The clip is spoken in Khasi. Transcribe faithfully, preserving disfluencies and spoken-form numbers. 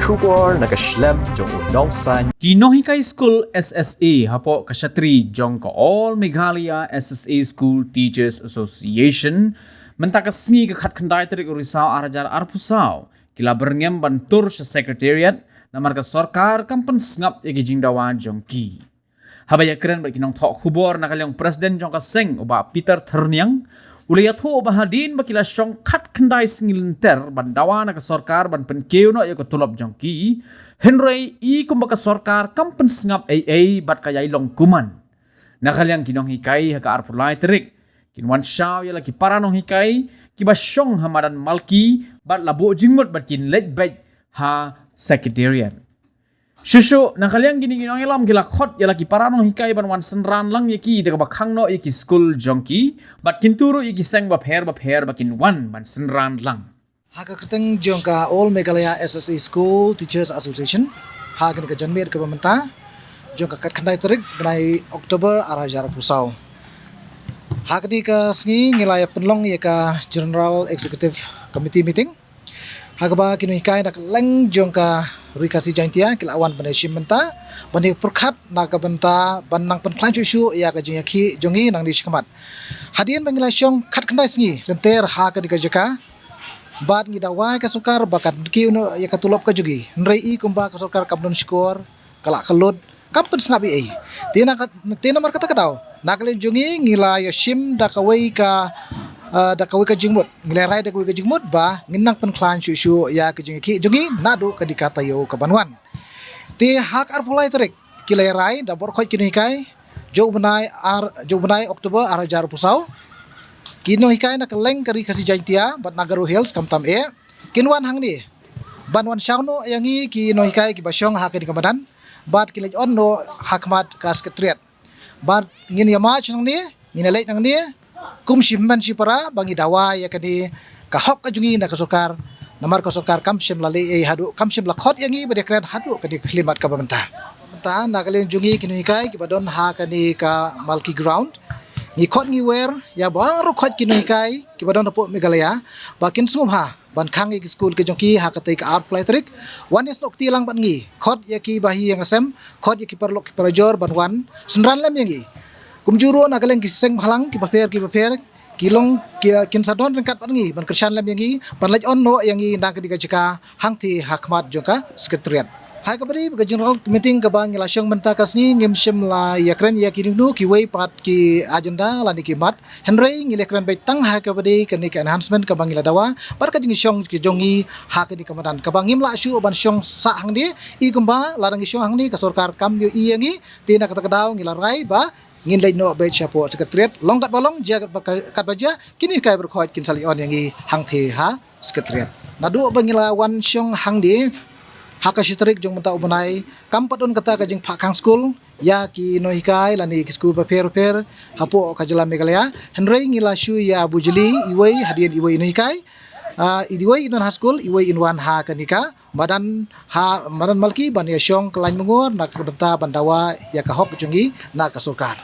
Khubor na ka shlem jong u nongsaiñ. Ki nonghikai skul S S A hapoh ka shatri jong ka All Meghalaya S S A School Teachers Association mynta ka sngi ka khatkhyndai tarik u Risaw ar hajar arphew saw ki la byrngem ban tur sha Secretariat namar ka sorkar kam pynsngap ïa ki jingdawa jong ki. Haba ïakren bad ki nongthoh khubor na ka liang u President jong ka seng u Bah Peter Thyrniang u la ïathuh ba hadien ba ki la shong khatkhyndai sngi lynter ban dawa na ka sorkar ban pynkiew noh ïa ka tulop jong ki, hynrei i kumba ka sorkar kam pynsngap ei ei bad ka ïai long kuman. Na ka liang ki nonghikai ha ka arphew lai tarik kin wan shaw ïa la ki para nonghikai kiba shong ha madan Malki bad la buh jingmut bad kin leit beit ha Secretariat. Shuh shuh na ka liang kine ki nongïalam ki la khot ïa la ki para nonghikai ban wan synran lang ïa ki da kaba khang noh ïa ki skul jong ki bad kyntu ruh ïa ki seng bapher bapher ba kin wan ban synran lang. Ha ka kyrteng jong ka All Meghalaya S S A School Teachers Association, ha kane ka janmiet kaba mynta jong ka khatkhyndai tarik bnai October ar hajar arphew saw, ha kane ka sngi ngi la ïa pynlong ïa ka General Executive Committee meeting ha kaba ki nonghikai na ka liang jong ka Ri Khasi Jaiñtia ki la wan ban ïashim bynta ban ïa pyrkhat na ka bynta ban nang pynkhlaiñ shuh shuh ïa ka jingïakhih jong ngi nangne shakhmat. Hadien ba ngi la shong khatkhyndai sngi lynter ha kane ka jaka bad ngi dawa ïa ka sorkar ba kan kiew noh ïa ka tulop ka jong ngi, hynrei i kumba ka sorkar kam don shkor, ka lah ka lut, kam pynsngap ei ei. Te na ka, te namar kata ka daw na ka liang jong ngi ngi la ïashim da kawei ka, ah, da kawei ka jingmut, ngi la rai da kawei ka jingmut ba ngin nang pynkhlaiñ shuh shuh ïa ka jingïakhih jong ngi naduh kane ka taïew kaban wan. Te ha ka arphew lai tarik ki la rai da bor khot ki nonghikai jong u bnai ar, jong u bnai October ar hajar arphew saw, ki nonghikai na ka liang ka Ri Khasi Jaiñtia bad na Garo Hills khamtam eh kin wan hangne ban wan shaw noh ïa ngi ki nonghikai kiba shong ha kane ka madan bad kin leit on noh ha khmat ka Secretariat. Bad ngin ïa march nangne, ngin ïa leit nangne kum shi hynmen shi para ba ngi dawa ïa kane ka hok ka jong ngi na ka sorkar. Namar ka sorkar kam shym la leh ei haduh, kam shym la khot ïa ngi ban ïakren haduh kane ka khyllipmat kaba mynta. Mynta na ka liang jong ngi ki nonghikai kiba don ha kane ka Malki Ground, ngi khot ngi wer ïa baroh khot ki nonghikai kiba don hapoh Meghalaya ba kin sngewbha ban khang ïa ki skul ki jong ki ha katei ka arphew lai tarik, wan ïasnoh kti lang bad ngi. Khot ïa ki bahaïing bahaïing sem, khot ïa ki paralok ki parajor ban wan synran lem ïa ngi. Kumjuh ruh na ka liang ki seng bhalang kiba pher kiba pher, ki long ki, kin sa don ryngkat bad ngi ban kyrshan lem ïa ngi ban leit on noh ïa ngi na kane ka jaka hangtei ha khmat jong ka Secretariat. Ha kaba dei ka general meeting kaba ngi la shong mynta ka sngi ngim shym la ïakren ïa kino kino kiwei pat ki agenda lane ki mat, hynrei ngi la ïakren beit tang ha kaba dei kane ka enhancement kaba ngi la dawa bad ka jingshong ki jong ngi ha kane ka madan kaba ngim lah shuh ban shong sah hangne. I kumba lada ngi shong hangne ka sorkar kam ïohi ïa ngi. Te na kata ka daw ngi la rai ba ngin leit noh beit shapoh Secretariat, long katba long, jia katba, katba jia, ki nonghikai baroh khot kin sa leit on ïa ngi hangtei ha Secretariat. Naduh ba ngi la wan shong hangne ha ka shi tarik jong mynta u bnai, kam pat don kata ka jingphah khang skul ïa ki nonghikai lane ki skul bapher bapher hapoh ka jylla Meghalaya. Hynrei ngi la shu ïa bujli, iwei hadien iwei i nonghikai, ah, iwei in wan ha skul, iwei in wan ha kane ka madan, ha madan Malki ban ïashong kyllaiñ mungor na ka bynta ban dawa ïa ka hok jong ngi na ka sorkar.